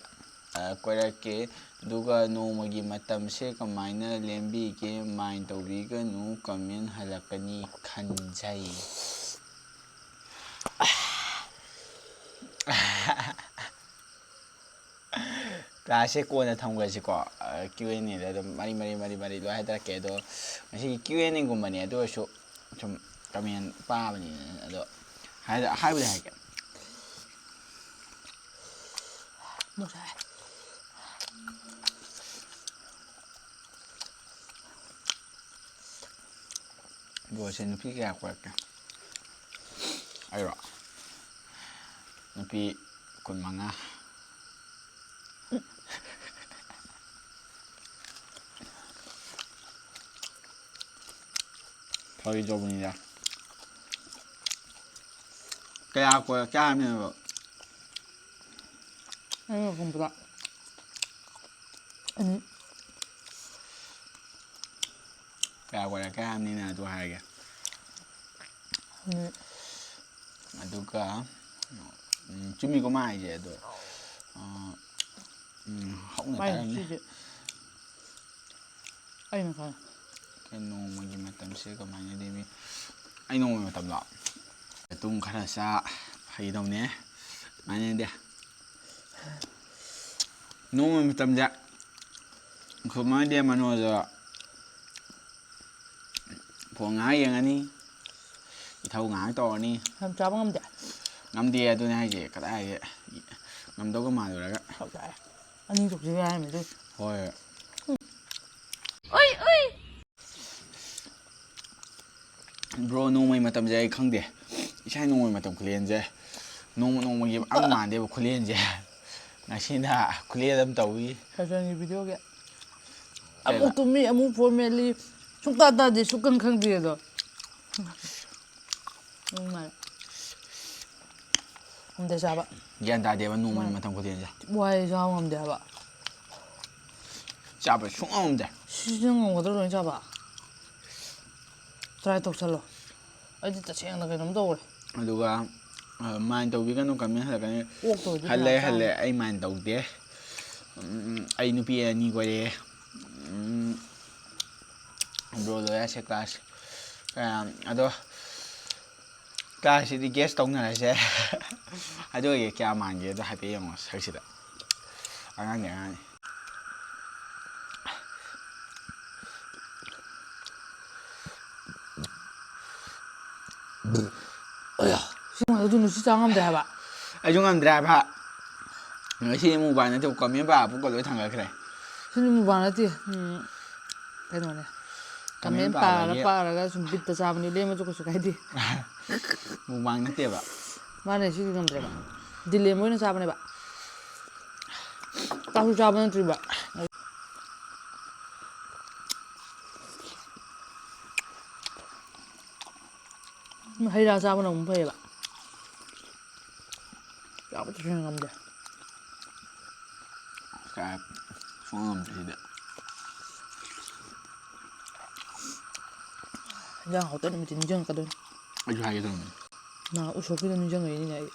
ꯑ, ꯀꯣꯏꯔꯛꯀꯦ꯫ ꯑꯗꯨꯒ ꯅꯣꯡꯃꯒꯤ ꯃꯇꯝꯁꯦ ꯀꯃꯥꯏꯅ ꯂꯦꯟꯕꯤꯒꯦ? Mind ꯇꯧꯕꯤꯒꯅꯨ, comment ꯍꯜꯂꯛꯀꯅꯤ ꯈꯟꯖꯩ꯫ Classꯁꯦ ꯀꯣꯟꯅ ꯊꯝꯈ꯭ꯔꯁꯤꯀꯣ꯫ ꯑ, Q and Aꯗ ꯑꯗꯨꯝ ꯃꯔꯤ ꯃꯔꯤ ꯃꯔꯤ ꯃꯔꯤ ꯂꯣꯏ ꯍꯥꯏꯊꯔꯛꯀꯦ꯫ ꯑꯗꯣ ꯉꯁꯤꯒꯤ Q and Aꯒꯨꯝꯕꯅꯦ, ꯑꯗꯨ ꯑꯣꯏꯔꯁꯨ ꯁꯨꯝ comment ꯄꯥꯕꯅꯤꯅ꯫ ꯑꯗꯣ ꯍꯥꯏ-, ꯍꯥꯏꯕꯨꯗꯤ ꯍꯥꯏꯒꯦ꯫ ꯃꯣꯔꯣꯛ ꯁꯥꯏ꯫ ꯕ꯭ꯔꯣꯁꯦ ꯅꯨꯄꯤ ꯀꯌꯥ ꯀꯣꯏꯔꯛꯀꯦ? ꯑꯩꯔꯣ? ꯅꯨꯄꯤ ꯀꯨꯟꯃꯉꯥ꯫ ꯐꯥꯒꯤ ꯇꯧꯕꯅꯤꯗ꯫ ꯀꯌꯥ ꯀꯣꯏꯔꯛꯀꯦ ꯍꯥꯏꯕꯅꯦꯕ? ꯑꯩꯅ ꯈꯪꯕꯗ ꯑꯅꯤ꯫ ꯀꯌꯥ ꯀꯣꯏꯔꯛꯀꯦ ꯍꯥꯏꯕꯅꯤꯅ ꯑꯗꯨ ꯍꯥꯏꯔꯒꯦ꯫ ꯑꯅꯤ꯫ ꯑꯗꯨꯒ, ꯎꯝ, ꯆꯨꯝꯃꯤꯀꯣ ꯃꯥ ꯍꯥꯏꯁꯦ, ꯑꯗꯣ, ꯑ, ꯎꯝ, ꯍꯧꯅ ꯃꯥꯏ ꯇꯥꯔꯝꯅꯦ꯫ ꯁꯤꯁꯦ ꯑꯩꯅ ꯈꯪꯉꯦ꯫ ꯀꯩ ꯅꯣꯡꯃꯒꯤ ꯃꯇꯝꯁꯦ ꯀꯃꯥꯏꯅ ꯂꯦꯝꯃꯤ? ꯑꯩ ꯅꯣꯡꯃꯒꯤ ꯃꯇꯝꯂꯣ? ꯇꯨꯝ ꯈꯔ ꯆꯥ, ꯐꯒꯤ ꯇꯧꯅꯦ꯫ ꯃꯥꯟꯅꯗꯦ꯫ ꯅꯣꯡꯃꯒꯤ ꯃꯇꯝꯁꯦ ꯈꯨꯃꯥꯡꯗꯦ ꯃꯅꯣꯖ ꯐꯣꯟ ꯉꯥꯏꯍꯥꯛ ꯌꯦꯡꯉꯅꯤ, ꯏꯊꯧ ꯉꯥꯏꯍꯥꯛ ꯇꯧꯔꯅꯤ꯫ ꯌꯥꯝ ꯆꯥꯕ ꯉꯝꯗꯦ꯫ ꯉꯝꯗꯦ, ꯑꯗꯨꯅꯦ ꯍꯥꯏꯁꯦ, ꯀꯗꯥꯏꯗꯒꯤ ꯉꯝꯗꯧꯒ ꯃꯥꯜꯂꯨꯔꯒ꯫ ꯍꯧꯖꯤꯛ ꯑꯅꯤ ꯊꯣꯛꯁꯤꯕ ꯍꯥꯏꯔꯝꯃꯦ ꯑꯗꯨ꯫ ꯍꯣꯏ꯫ ꯕ꯭ꯔꯣ, ꯅꯣꯡꯃꯩ ꯃꯇꯝꯁꯦ ꯑꯩ ꯈꯪꯗꯦ꯫ ꯏꯁꯥ ꯅꯣꯡꯃꯩ ꯃꯇꯝ ꯈꯨꯂꯦꯟꯁꯦ ꯅꯣꯡꯃ ꯅꯣꯡꯃꯒꯤ ꯑꯝ ꯃꯥꯟꯗꯦꯕ ꯈꯨꯂꯦꯟꯁꯦ꯫ ꯉꯁꯤꯅ ꯈꯨꯂꯦꯟ ꯑꯃ ꯇꯧꯏ꯫ ꯐꯦꯁꯟꯒꯤ ꯚꯤꯗꯤꯑꯣꯒꯤ꯫ ꯀꯩꯕ? ꯑꯃꯨꯛ ꯇꯨꯝꯃꯤ, ꯑꯃꯨꯛ ꯐꯣꯟ ꯃꯦꯠꯂꯤ, ꯁꯨꯡꯇꯥ ꯇꯥꯗꯦ, ꯁꯨꯛꯈꯪ ꯈꯪꯗꯦ ꯑꯗꯣ꯫ ꯅꯨꯡꯉꯥꯏ꯫ ꯉꯝꯗꯦ ꯆꯥꯕ꯫ ꯒ꯭ꯌꯥꯟ ꯇꯥꯗꯦꯕ ꯅꯣꯡꯃꯩ ꯃꯥꯅꯦ꯫ ꯃꯇꯝ ꯈꯨꯂꯦꯟꯁꯦ꯫ ꯋꯥꯏ ꯆꯥꯕ ꯉꯝꯗꯦ ꯍꯥꯏꯕ꯫ ꯆꯥꯕ ꯁꯨꯡꯉꯝ ꯉꯝꯗꯦ꯫ ꯁꯤꯁꯨ ꯅꯪ ꯉꯝꯒꯗ꯭ꯔꯣ ꯂꯣꯏ ꯆꯥꯕ? Try ꯇꯧꯁꯜꯂꯣ꯫ ꯑꯩꯗꯤ ꯇꯁꯦꯡꯅ ꯀꯩꯅꯣꯝ ꯇꯧꯔꯦ꯫ ꯑꯗꯨꯒ, ꯑ, mind ꯇꯧꯕꯤꯒꯅꯨ, comment ꯍꯜꯂꯛꯀꯅꯤ꯫ ꯑꯣꯛꯇꯣꯏꯗꯤ ꯍꯜꯂꯦ, ꯐꯅꯌꯥꯝ ꯍꯜꯂꯦ, ꯆꯥꯅꯤ꯫ ꯑꯩ mind ꯇꯧꯗꯦ꯫ ꯎꯝ, ꯑꯩ ꯅꯨꯄꯤ ꯑꯅꯤ ꯀꯣꯏꯔꯛꯑꯦ꯫ ꯎꯝ, bro ꯂꯣꯏꯔꯁꯦ class꯫ ꯑ, ꯑꯗꯣ classꯁꯤꯗꯤ guess ꯇꯧꯅꯔꯁꯦ꯫ ꯑꯗꯨ ꯑꯣꯏꯒꯦ ꯀꯌꯥ ꯃꯥꯟꯒꯦ ꯑꯗꯣ ꯍꯥꯏꯐꯦꯠ ꯌꯦꯡꯉꯣ ꯁꯛꯁꯤꯗ꯫ ꯑꯉꯥꯡꯗꯤ ꯑꯉꯥꯡꯅꯤ꯫ ꯑꯌꯥ, ꯁꯤ ꯅꯨꯡꯉꯥꯏꯇꯦ, ꯑꯗꯨ ꯅꯨꯡꯁꯤꯠ ꯆꯥ ꯉꯝꯗ꯭ꯔꯦ ꯍꯥꯏꯕ꯫ ꯑꯩꯁꯨ ꯉꯝꯗ꯭ꯔꯦ ꯍꯥꯏꯕ꯫ ꯉꯁꯤ ꯃꯨꯛꯕꯥꯡ ꯅꯠꯇꯦ, ꯀꯃꯦꯟ ꯄꯥꯕ ꯄꯨꯡꯀ ꯂꯣꯏ ꯊꯥꯡꯒꯠꯈ꯭ꯔꯦ꯫ ꯁꯤꯗꯤ ꯃꯨꯛꯕꯥꯡ ꯅꯠꯇꯦ꯫ ꯎꯝ, ꯀꯩꯅꯣꯅꯦ꯫ ꯀꯃꯦꯟ ꯀꯃꯦꯟ ꯄꯥꯔꯒ ꯄꯥꯕꯒꯤ꯫ ꯄꯥꯔꯒ ꯁꯨꯝ ꯕꯤꯠꯇ ꯆꯥꯕꯅꯤ, ꯂꯦꯝꯃꯁꯨ ꯀꯩꯁꯨ ꯀꯥꯏꯗꯦ꯫ ꯃꯨꯛꯕꯥꯡ ꯅꯠꯇꯦꯕ꯫ ꯃꯥꯅꯦ, ꯁꯤꯗꯤ ꯉꯝꯗ꯭ꯔꯦꯕ꯫ ꯗꯤꯂꯦꯝꯕ ꯑꯣꯏꯅ ꯆꯥꯕꯅꯦꯕ꯫ ꯆꯥꯛꯁꯨ ꯆꯥꯕ ꯅꯠꯇ꯭ꯔꯤꯕ꯫ ꯍꯩ ꯔꯥ ꯆꯥꯕꯅ ꯑꯃꯨꯛ ꯐꯩꯌꯦꯕ꯫ ꯆꯥꯕ ꯇꯁꯦꯡꯅ ꯉꯝꯗꯦ꯫ ꯀꯥꯏ ꯁꯨꯡꯉꯝ ꯉꯝꯗꯦ ꯁꯤꯗꯤ꯫ ꯏꯟꯖꯥꯡ ꯍꯥꯎꯇ ꯅꯨꯃꯤꯠꯇꯤ ꯅꯤꯡꯁꯤꯡꯉꯛꯀꯗꯣꯏꯅꯤ꯫ ꯑꯩꯁꯨ ꯍꯥꯏꯒꯦ ꯇꯧꯔꯝꯃꯤꯅꯤ꯫ ꯅꯍꯥꯟ ꯎꯁꯣꯞꯀꯤꯗꯣ ꯅꯤꯡꯁꯤꯡꯉꯛꯏꯅꯤꯅꯦ ꯑꯩ꯫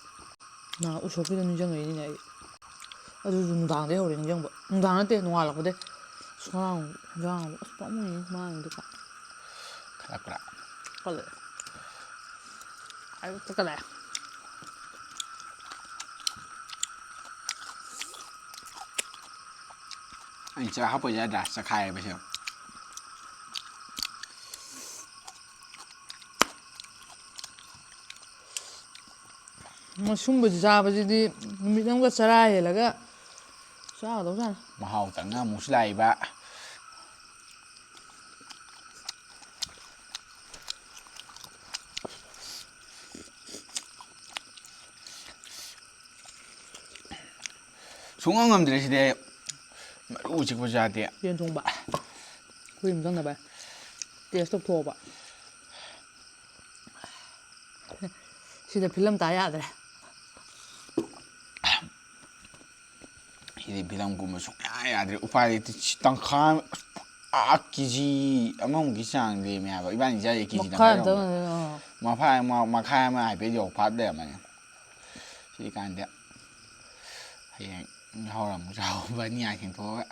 ꯅꯍꯥꯟ ꯎꯁꯣꯞꯀꯤꯗꯣ ꯅꯤꯡꯁꯤꯡꯉꯛꯏꯅꯤꯅꯦ ꯑꯩ꯫ ꯑꯗꯨꯁꯨ ꯅꯨꯡꯗꯥꯡꯗꯩ ꯍꯧꯔꯦ ꯅꯤꯡꯁꯤꯡꯕ꯫ ꯅꯨꯡꯗꯥꯡ ꯅꯠꯇꯦ, ꯅꯣꯡꯉꯥꯜꯂꯛꯄꯗꯩ꯫ ꯑꯁ, ꯉꯔꯥꯡ ꯏꯟꯖꯥꯡ ꯑꯃꯨꯛ, ꯑꯁ, ꯄꯥꯝꯃꯨꯏꯌꯦ ꯃꯥꯡꯉꯤꯗꯣ ꯀꯥꯏ꯫ ꯈꯜꯂꯛꯄ꯭ꯔꯥ? ꯈꯜꯂꯛꯑꯦ꯫ ꯑꯌꯨꯛꯇ ꯈꯜꯂꯛꯑꯦ꯫ ꯑꯩ ꯆꯥꯛ ꯍꯥꯞꯄ ꯌꯥꯗ꯭ꯔꯥ? ꯆꯈꯥꯏꯔꯦ ꯄꯩꯁꯥ꯫ ꯃꯁꯨꯝꯕꯁꯤ ꯆꯥꯕꯁꯤꯗꯤ ꯅꯨꯃꯤꯠ ꯑꯃꯒ ꯆꯔꯥ ꯍꯦꯜꯂꯒ ꯆꯥꯒꯗꯧꯖꯥꯠꯅꯤ꯫ ꯃꯍꯥꯎ ꯇꯪꯅ ꯑꯃꯨꯛꯁꯨ ꯂꯥꯛꯏꯕ꯫ ꯁꯨꯡꯉꯝ ꯉꯝꯗ꯭ꯔꯦ ꯁꯤꯗꯤ ꯑꯩ꯫ ꯃꯔꯨ ꯆꯤꯛꯄꯁꯨ ꯌꯥꯗꯦ꯫ ꯌꯦꯟ ꯊꯣꯡꯕ꯫ ꯑꯩꯈꯣꯏ ꯌꯨꯝꯊꯪꯅꯕ꯫ Taste ꯇꯧꯊꯣꯛꯑꯕ꯫ ꯁꯤꯗ ꯐꯤꯂꯝ ꯇꯥ ꯌꯥꯗ꯭ꯔꯦ꯫ ꯁꯤꯗꯤ ꯐꯤꯂꯝ ꯀꯨꯝꯕ ꯁꯨꯡꯌꯥ ꯌꯥꯗ꯭ꯔꯦ꯫ ꯎꯄꯥꯏ ꯂꯩꯇꯦ꯫ ꯁꯤ ꯇꯪꯈꯥꯏ ꯑꯃ, ꯑꯥ, ꯀꯦ ꯖꯤ ꯑꯃꯃꯨꯛꯀꯤ ꯆꯥꯡ ꯂꯦꯝꯃꯦ ꯍꯥꯏꯕ꯫ ꯏꯕꯥꯅꯤ ꯆꯥꯏꯁꯦ ꯀꯦ ꯖꯤ ꯃꯈꯥꯏ ꯇꯪꯈꯥꯏ ꯑꯝꯇ ꯌꯧꯔꯝꯃꯣꯏ꯫ ꯉ-, ꯑꯥ꯫ ꯃꯈꯥꯏ ꯑꯃ, ꯃꯈꯥꯏ ꯑꯃ ꯍꯥꯏꯐꯦꯠ ꯌꯧ ꯐꯥꯠ ꯂꯩꯔꯝꯃꯅꯤ꯫ ꯁꯤꯗꯤ ꯀꯥꯟꯗꯦ꯫ ꯍꯌꯦꯡ ꯌꯥꯍꯧꯔ ꯑꯃꯨꯛ ꯆꯥꯎꯕ ꯅꯤꯡꯌꯥ ꯊꯦꯡꯊꯣꯛꯑꯒ꯫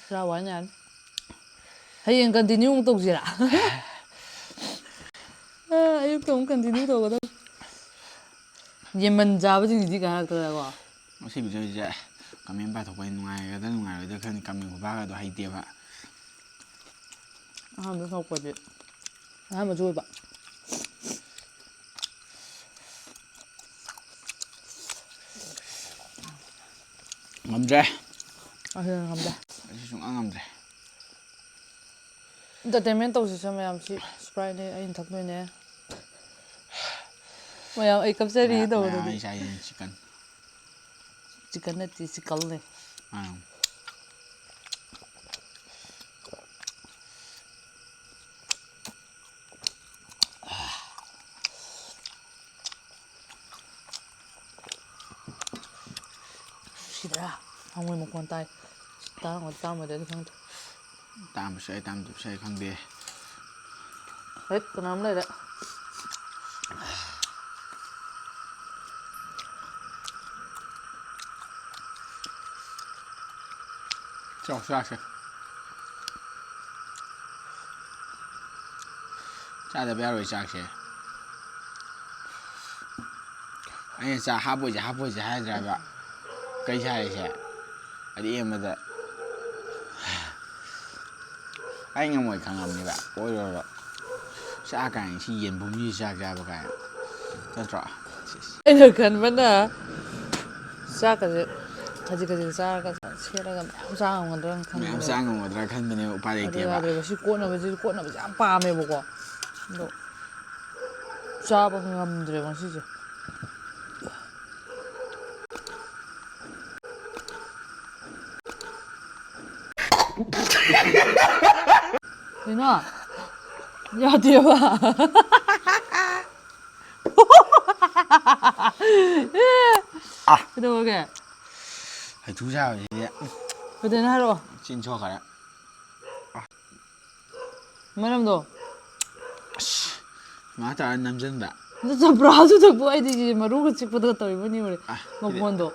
ꯆꯥꯎ ꯍꯥꯏꯅ ꯌꯥꯅꯤ꯫ ꯍꯌꯦꯡ continue ꯑꯃꯨꯛ ꯇꯧꯁꯤꯔꯥ? ꯑ, ꯑꯌꯨꯛꯇ ꯑꯃꯨꯛ continue ꯇꯧꯒꯗꯕ꯫ ꯌꯦꯟꯃꯟ ꯆꯥꯕꯁꯤꯡꯁꯤꯗꯤ ꯀꯥꯔꯛꯇꯗꯀꯣ꯫ ꯉꯁꯤ video ꯁꯦ comment ꯄꯥꯊꯣꯛꯄ ꯅꯨꯡꯉꯥꯏꯒꯗ꯭ꯔꯥ ꯅꯨꯡꯉꯥꯏꯔꯣꯏꯗ꯭ꯔꯥ ꯈꯪꯗꯦ꯫ Comment ꯈꯨꯄꯥꯒꯗꯣ ꯍꯩꯇꯦꯕ꯫ ꯑꯍꯥꯟꯕ ꯊꯣꯛꯄꯗꯤ ꯑꯍꯥꯟꯕꯁꯨ ꯑꯣꯏꯕ꯫ ꯉꯝꯗ꯭ꯔꯦ꯫ ꯑꯁꯤꯅ ꯉꯝꯗ꯭ꯔꯦ꯫ ꯑꯩꯁꯨ ꯁꯨꯡꯉꯝ ꯉꯝꯗ꯭ꯔꯦ꯫ Entertainment ꯇꯧꯁꯤꯁꯦ ꯃꯌꯥꯝ꯫ ꯁꯤ Sprite ꯅꯦ ꯑꯩꯅ ꯊꯛꯇꯣꯏꯅꯦ꯫ ꯃꯌꯥꯝ ꯑꯩ ꯀꯞꯆꯔꯤ ꯃꯌꯥꯝ, ꯇꯧꯕꯗꯨꯗꯤ꯫ ꯃꯌꯥꯝ ꯑꯩ ꯆꯥꯏꯁꯦ chicken꯫ Chicken ꯅꯠꯇꯦ, chicken ꯅꯦ꯫ ꯑꯥ꯫ ꯁꯤꯗꯔꯥ? ꯍꯪꯉꯣꯏ ꯃꯈꯣꯟ ꯇꯥꯏ꯫ ꯇꯥꯔꯝꯒꯗ꯭ꯔꯥ ꯇꯥꯔꯝꯃꯣꯏꯗ꯭ꯔꯗꯤ ꯈꯪꯗ꯭ꯔꯦ꯫ ꯇꯥꯔꯝꯕꯁꯨ ꯌꯥꯏ, ꯇꯥꯔꯝꯗꯕꯁꯨ ꯌꯥꯏ, ꯈꯪꯗꯦ꯫ ꯍꯦꯠ, ꯀꯅꯥꯝ ꯂꯩꯔꯦ꯫ ꯆꯥꯎ, ꯆꯥꯛꯁꯦ꯫ ꯆꯥꯗꯕ ꯌꯥꯔꯣꯏ ꯆꯥꯛꯁꯦ꯫ ꯑꯩꯅ ꯆꯥꯛ ꯍꯥꯞꯄꯣꯏꯁꯦ, ꯍꯥꯞꯄꯣꯏꯁꯦ ꯍꯥꯏꯗ꯭ꯔꯕ? ꯀꯩ ꯁꯥꯏꯁꯦ? ꯑꯔꯦꯝꯕꯗ꯫ ꯑꯩ ꯉꯝꯃꯣꯏ ꯈꯪꯉꯕꯅꯦꯕ꯫ ꯑꯣꯏꯔꯣꯏꯕ꯫ ꯆꯥꯛ ꯀꯥꯏꯅ ꯁꯤ ꯌꯦꯟꯕꯨꯝꯁꯤ ꯆꯥꯛ ꯆꯥꯕ ꯀꯥꯏꯅ꯫ ꯅꯠꯇ꯭ꯔꯣ? ꯑꯩꯅ ꯈꯟꯕꯅ ꯆꯥꯛꯀꯁꯦ ꯈꯖꯤꯛ ꯈꯖꯤꯛ ꯆꯥꯔꯒ ꯁꯦꯠꯂꯒ ꯃꯌꯥꯝ ꯆꯥ ꯉꯝꯒꯗ꯭ꯔꯥꯅ ꯃꯌꯥꯝ ꯈꯟꯕꯅꯦꯕ꯫ ꯆꯥ ꯉꯝꯒꯗ꯭ꯔꯥ ꯈꯟꯕꯅꯦꯕ, ꯎꯄꯥꯏ ꯑꯗꯨ ꯂꯩꯇꯦꯕ꯫ ꯌꯥꯗ꯭ꯔꯦꯕ꯫ ꯁꯤ ꯀꯣꯠꯅꯕꯁꯤ, ꯀꯣꯠꯅꯕꯁꯤ ꯌꯥꯝ ꯄꯥꯝꯃꯦꯕꯀꯣ꯫ ꯑꯗꯣ ꯆꯥꯕ ꯉꯝꯗ꯭ꯔꯦꯕ ꯉꯁꯤꯁꯦ꯫ ꯀꯩꯅꯣ? ꯌꯥꯗꯦꯕ꯫ ꯑꯥ꯫ ꯀꯩꯗꯧꯔꯒꯦ? ꯍꯩꯊꯨ ꯁꯥꯕꯁꯤꯗꯤ꯫ ꯀꯩꯗꯧꯅꯣ ꯍꯥꯏꯔꯛꯑꯣ꯫ ꯆꯤꯟ ꯁꯣꯛꯈꯔꯦ꯫ ꯃꯔꯝꯗꯣ? ꯑꯁ, ꯃꯥ ꯇꯥꯔ ꯅꯝꯖꯟꯕ꯫ ꯑꯗꯨ ꯆꯝꯄ꯭ꯔꯥꯁꯨ ꯊꯛꯄ, ꯑꯩꯗꯤ ꯁꯤ ꯃꯔꯨꯒ ꯆꯤꯛꯄꯗꯒ ꯇꯧꯔꯤꯕꯣꯏ ꯅꯤꯡꯉꯨꯔꯦ꯫ ꯑꯥ, ꯁꯤꯗꯤ ꯃꯈꯣꯟꯗꯣ꯫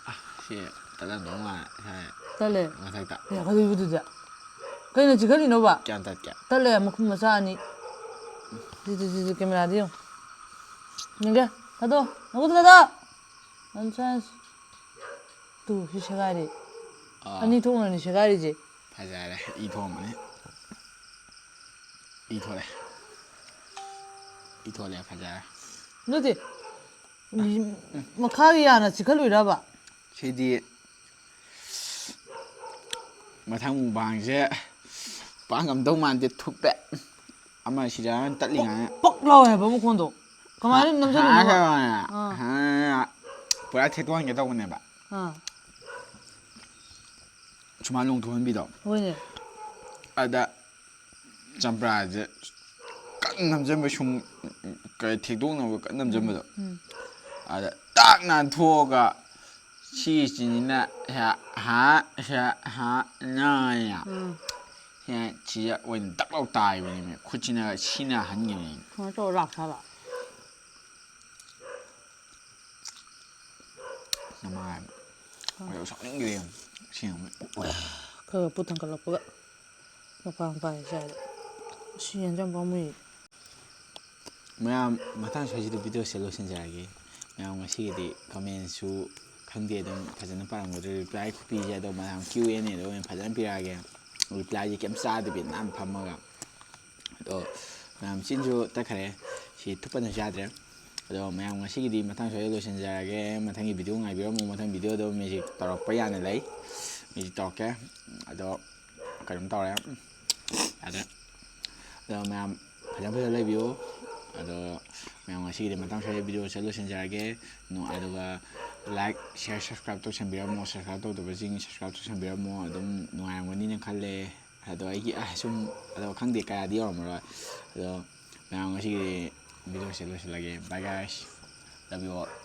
ꯑꯥ, ꯁꯤ ꯇꯠꯂꯝꯗꯧ ꯃꯥꯜꯂꯦ, ꯁꯥꯏ꯫ ꯇꯠꯂꯦ꯫ ꯃꯊꯛꯇ꯫ ꯑꯦ, ꯀꯩꯗꯧꯔꯤꯕ ꯑꯗꯨꯗꯤ? ꯀꯩꯅꯣ ꯆꯤꯛꯍꯜꯂꯤꯅꯣꯕ? ꯀꯌꯥꯝ ꯇꯠꯀꯦ? ꯇꯠꯂꯦ, ꯃꯈꯨꯝ ꯃꯆꯥ ꯑꯅꯤ꯫ ꯁꯤ, ꯁꯤ, ꯁꯤ, ꯁꯤ, camera ꯗ ꯌꯦꯡꯉꯨ꯫ ꯌꯦꯡꯒꯦ꯫ ꯊꯥꯗꯣꯛꯑꯣ꯫ ꯅꯈꯨꯠꯇꯣ ꯊꯥꯗꯣꯛꯑꯣ꯫ Nonsense꯫ ꯇꯨ, ꯁꯤ ꯁꯦꯒꯥꯏꯔꯦ꯫ ꯑꯥ꯫ ꯑꯅꯤ ꯊꯣꯛꯅꯅꯤ ꯁꯦꯒꯥꯏꯔꯤꯁꯦ꯫ ꯐꯖꯔꯦ꯫ ꯏ ꯊꯣꯛꯑꯝꯃꯅꯤ꯫ ꯏ ꯊꯣꯛꯂꯛꯑꯦ꯫ ꯏ ꯊꯣꯛꯂꯛꯑꯦ, ꯐꯖꯔꯦ꯫ ꯅꯠꯇꯦ꯫ ꯃꯈꯥꯒꯤ ꯌꯥꯅ ꯆꯤꯛꯈꯠꯂꯨꯏꯔꯕ? ꯁꯤꯗꯤ ꯃꯊꯪ ꯃꯨꯛꯕꯥꯡꯁꯦ ꯄꯥꯡ ꯉꯝꯗꯧ ꯃꯥꯟꯗꯦ, ꯊꯨꯞꯄꯦ꯫ ꯑꯃ ꯁꯤꯗ ꯇꯠꯂꯤꯉꯥꯏ ꯄꯛ ꯂꯥꯎꯋꯦ ꯍꯥꯏꯕ ꯃꯈꯣꯟꯗꯣ꯫ ꯀꯃꯥꯏꯅ ꯅꯝꯁꯤꯜꯂꯤꯅꯣꯕ? ꯑꯥ꯫ ꯄꯨꯔꯥ ꯊꯦꯠꯇꯣꯛꯍꯟꯒꯦ ꯇꯧꯕꯅꯦꯕ꯫ ꯑꯥ꯫ ꯁꯨꯃꯥꯏꯅ ꯂꯣꯡꯊꯣꯛꯍꯟꯕꯤꯗꯣ꯫ ꯍꯣꯏꯅꯦ꯫ ꯑꯗ ꯆꯝꯄ꯭ꯔꯥꯁꯦ ꯀꯟꯅ ꯅꯝꯁꯤꯟꯕ, ꯁꯨꯝ ꯀ- ꯊꯦꯛꯇꯣꯛꯅꯕ ꯀꯟꯅ ꯅꯝꯁꯤꯟꯕꯗꯣ꯫ ꯎꯝ꯫ ꯑꯗ ꯇꯥꯛ ꯅꯥꯟꯊꯣꯛꯑꯒ ꯁꯤꯁꯤꯅ ꯍꯦ- ꯍꯥ ꯍꯦ- ꯍꯥ ꯅꯥ ꯌꯥ꯫ ꯎꯝ꯫ ꯁꯦ ꯁꯤꯗ ꯑꯣꯏꯅ ꯗꯛ ꯂꯥꯎ ꯇꯥꯏꯕꯅꯦꯃꯦ꯫ ꯈꯨꯠꯁꯤꯅ ꯁꯤꯅ ꯍꯟꯈꯤꯕꯅꯦ꯫ ꯁꯨꯃꯥꯏꯅ ꯇꯧꯔ ꯂꯥꯛꯁꯥꯕ꯫ ꯅꯃꯥꯏ꯫ ꯑꯩ ꯁꯥꯎꯅꯤꯡꯈ꯭ꯔꯦ ꯌꯦꯡꯉꯨ꯫ ꯁꯤ ꯌꯦꯡꯉꯨ꯫ ꯈꯔ ꯈꯔ ꯄꯨꯛ ꯊꯟꯒꯠꯂꯛꯄꯒ ꯃꯄꯥꯟ ꯄꯥꯏ ꯁ꯭ꯋꯥꯏꯗ꯫ ꯑꯁꯤ ꯌꯦꯟꯁꯦ ꯌꯥꯝ ꯄꯥꯝꯃꯨꯏ꯫ ꯃꯌꯥꯝ ꯃꯊꯪ ꯁ꯭ꯋꯥꯏꯁꯤꯗ ꯚꯤꯗꯤꯑꯣꯁꯦ ꯂꯣꯏꯁꯤꯟꯖꯔꯒꯦ꯫ ꯃꯌꯥꯝ ꯉꯁꯤꯒꯤꯗꯤ ꯀꯃꯦꯟꯁꯨ ꯈꯪꯗꯦ, ꯑꯗꯨꯝ ꯐꯖꯅ ꯄꯥꯔꯝꯒꯗ꯭ꯔꯦ꯫ ꯔꯤꯄ꯭ꯂꯥꯏ ꯈꯨꯄꯤꯁꯦ ꯑꯗꯣ ꯃꯌꯥꯝ ꯀ꯭ꯌꯨ ꯑꯦꯟ ꯑꯦꯗ ꯑꯣꯏꯅ ꯐꯖꯅ ꯄꯤꯔꯛꯑꯒꯦ꯫ ꯔꯤꯄ꯭ꯂꯥꯏꯁꯦ ꯀꯩꯝ ꯆꯥꯗꯕꯤ ꯅꯥꯟꯅ ꯐꯝꯃꯒ꯫ ꯑꯗꯣ ꯃꯌꯥꯝ ꯆꯤꯟꯁꯨ ꯇꯠꯈꯔꯦ꯫ ꯁꯤ ꯊꯨꯞꯄꯅꯁꯨ ꯌꯥꯗ꯭ꯔꯦ꯫ ꯑꯗꯣ ꯃꯌꯥꯝ ꯉꯁꯤꯒꯤꯗꯤ ꯃꯊꯪ ꯁ꯭ꯋꯥꯏꯗ ꯂꯣꯏꯁꯤꯟꯖꯔꯒꯦ꯫ ꯃꯊꯪꯒꯤ ꯚꯤꯗꯤꯑꯣ ꯉꯥꯏꯕꯤꯔꯝꯃꯨ꯫ ꯃꯊꯪ ꯚꯤꯗꯤꯑꯣꯗꯣ ꯃꯦꯖꯤꯛ ꯇꯧꯔꯛꯄ ꯌꯥꯅ ꯂꯩ꯫ ꯃꯦꯖꯤꯛ ꯇꯧꯔꯛꯀꯦ꯫ ꯑꯗꯣ ꯀꯩꯅꯣꯝ ꯇꯧꯔꯦ꯫ ꯌꯥꯗ꯭ꯔꯦ꯫ ꯑꯗꯣ ꯃꯌꯥꯝ ꯐꯖ ꯐꯖ ꯂꯩꯕꯤꯌꯨ꯫ ꯑꯗꯣ ꯃꯌꯥꯝ ꯉꯁꯤꯒꯤꯗꯤ ꯃꯇꯥꯡ ꯁ꯭ꯋꯥꯏꯗ ꯚꯤꯗꯤꯑꯣꯁꯦ ꯂꯣꯏꯁꯤꯟꯖꯔꯒꯦ꯫ ꯅꯨ-, ꯑꯗꯨꯒ like, share, subscribe ꯇꯧꯁꯟꯕꯤꯔꯝꯃꯣ꯫ Subscribe ꯇꯧꯗꯕꯁꯤꯡ subscribe ꯇꯧꯁꯟꯕꯤꯔꯝꯃꯣ꯫ ꯑꯗꯨꯝ ꯅꯨꯡꯉꯥꯏꯔꯝꯒꯅꯤꯅ ꯈꯜꯂꯦ꯫ ꯑꯗꯣ ꯑꯩꯒꯤ, ꯑ, ꯁꯨꯝ, ꯑꯗꯣ ꯈꯪꯗꯦ, ꯀꯌꯥꯗꯤ ꯌꯧꯔꯝꯃꯔꯣꯏ꯫ ꯑꯗꯣ ꯃꯌꯥꯝ ꯉꯁꯤꯒꯤ ꯚꯤꯗꯤꯑꯣꯁꯦ ꯂꯣꯏꯁꯤꯜꯂꯒꯦ꯫ Bye guys, love you all꯫